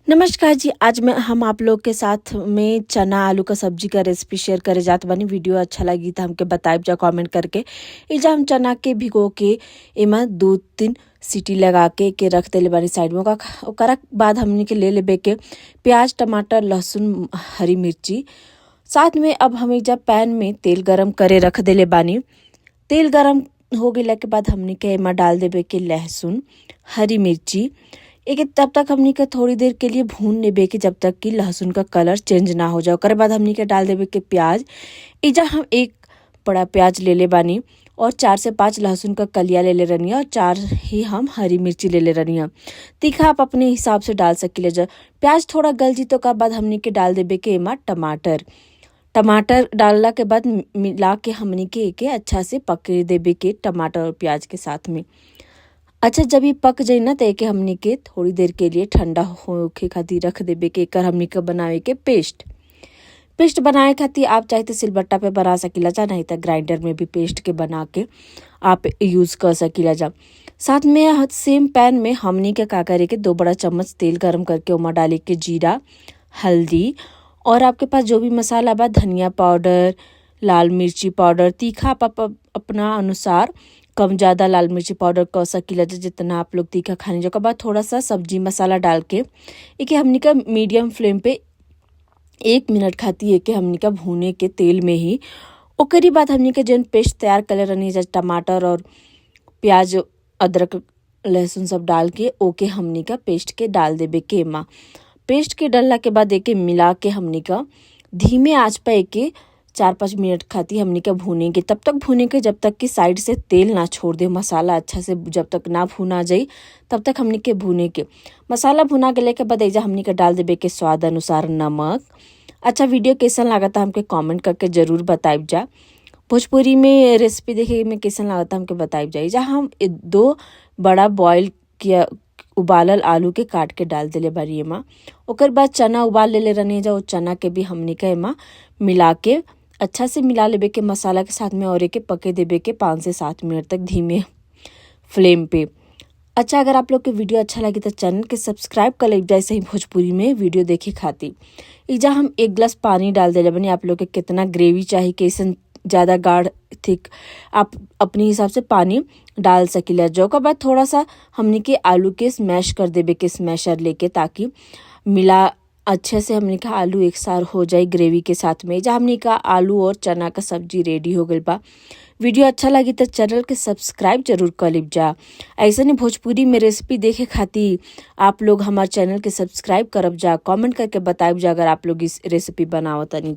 नमस्कार जी। आज मैं हम आप लोग के साथ में चना आलू का सब्जी का रेसिपी शेयर करे जात बानी। वीडियो अच्छा लगी त हमके बताइब जा कमेंट करके। एइजा हम चना के भिगो के एमा 2-3 सीटी लगा के रख देले बानी साइड में। ओकरा बाद हमनी के ले लेबे के प्याज, टमाटर, लहसुन, हरी मिर्ची। साथ में अब हम एइजा पैन में तेल गरम करे रख देले बानी। तेल गरम हो गइला के बाद हमनी के एमा डाल देबे के लहसुन, हरी मिर्ची। एके तब तक हमनी के थोड़ी देर के लिए भून लेबे के जब तक कि लहसुन का कलर चेंज ना हो जाए। ओकरे बाद हमनी के डाल देबे के प्याज। एइजा हम एक बड़ा प्याज लेले बानी और 4 से 5 लहसुन का कलिया लेले रहनी और 4 ही हम हरी मिर्ची लेले रहनी। तीखा आप अपने हिसाब से डाल सकीले जा। प्याज थोड़ा गल जी तो बाद हमनी के डाल देबे के एमा टमाटर। टमाटर डालला के बाद मिला के हमनी के एके अच्छा से पके देबे के टमाटर और प्याज के साथ में। अच्छा, जब ये पक जाई ना त एके हमनी के थोड़ी देर के लिए ठंडा होखे खातिर रख देबे के। एकर हमनी के बनावे के पेस्ट। पेस्ट बनाए खातिर आप चाहे त सिलबट्टा पे बना सकीला जा, नहीं त ग्राइंडर में भी पेस्ट के बना के आप यूज़ कर सकीला जा। साथ में सेम पैन में हमनी के का करे के 2 बड़ा चम्मच तेल गरम करके ओमा डाले के जीरा, हल्दी और आपके पास जो भी मसाला बा, धनिया पाउडर, लाल मिर्ची पाउडर, तीखा आप अपना अनुसार कम ज़्यादा लाल मिर्ची पाउडर कर सकीला जा, जितना आप लोग तीखा खानी। ओकर बाद थोड़ा सा सब्जी मसाला डाल के एके हमनी का मीडियम फ्लेम पे 1 मिनट खातिर एके हमनी का भूने के तेल में ही। ओकरी बाद हमनी के जौन पेस्ट तैयार करले रहनी जा, टमाटर और प्याज, अदरक, लहसुन सब डाल के ओके हमनी का पेस्ट के डाल देबे के एमा। पेस्ट के डालला के बाद एके मिला के हमनी का धीमे आंच पर एके 4-5 मिनट खातिर हमनी के भूने के। तब तक भूने के जब तक कि साइड से तेल ना छोड़ दे, मसाला अच्छा से जब तक ना भुना जाई तब तक हमनी के भूने के। मसाला भुना गेले के बाद एइजा हमनी के डाल देबे के स्वाद अनुसार नमक। अच्छा, वीडियो कैसन लागता हमके कमेंट करके जरूर बताइब जा। भोजपुरी में रेसिपी देखे में कैसन लागता हमके बताइब जा। एइजा हम 2 बड़ा बॉयल किया उबालल आलू के काट के डाल देले बानी एमा। ओकर बाद चना उबाल लेले रहनी जा, वो चना के भी हमनी के एमा मिला के अच्छा से मिला लेबे के मसाला के साथ में और एके पके देबे के 5 से 7 मिनट तक धीमे फ्लेम पे। अच्छा, अगर आप लोग के वीडियो अच्छा लगे तो चैनल के सब्सक्राइब कर लेब जा ऐसे ही भोजपुरी में वीडियो देखे खातिर। एइजा हम 1 गिलास पानी डाल देले बानी। आप लोग के कितना ग्रेवी चाही, कैसन ज़्यादा गाढ़ थिक, आप अपने हिसाब से पानी डाल सकीला। जो के बाद थोड़ा सा हमनी के आलू के स्मैश कर देबे के स्मैशर लेके, ताकि मिला अच्छे से हमनी का आलू एक सार हो जाए ग्रेवी के साथ में। एइजा हमनी का आलू और चना का सब्जी रेडी हो गइल बा। वीडियो अच्छा लगी तो चैनल के सब्सक्राइब जरूर कर लेब जा। ऐसे ही भोजपुरी में रेसिपी देखे खातिर आप लोग हमार चैनल के सब्सक्राइब करब जा, कमेंट करके बताइब जा अगर आप लोग इस रेसिपी बनावतनी।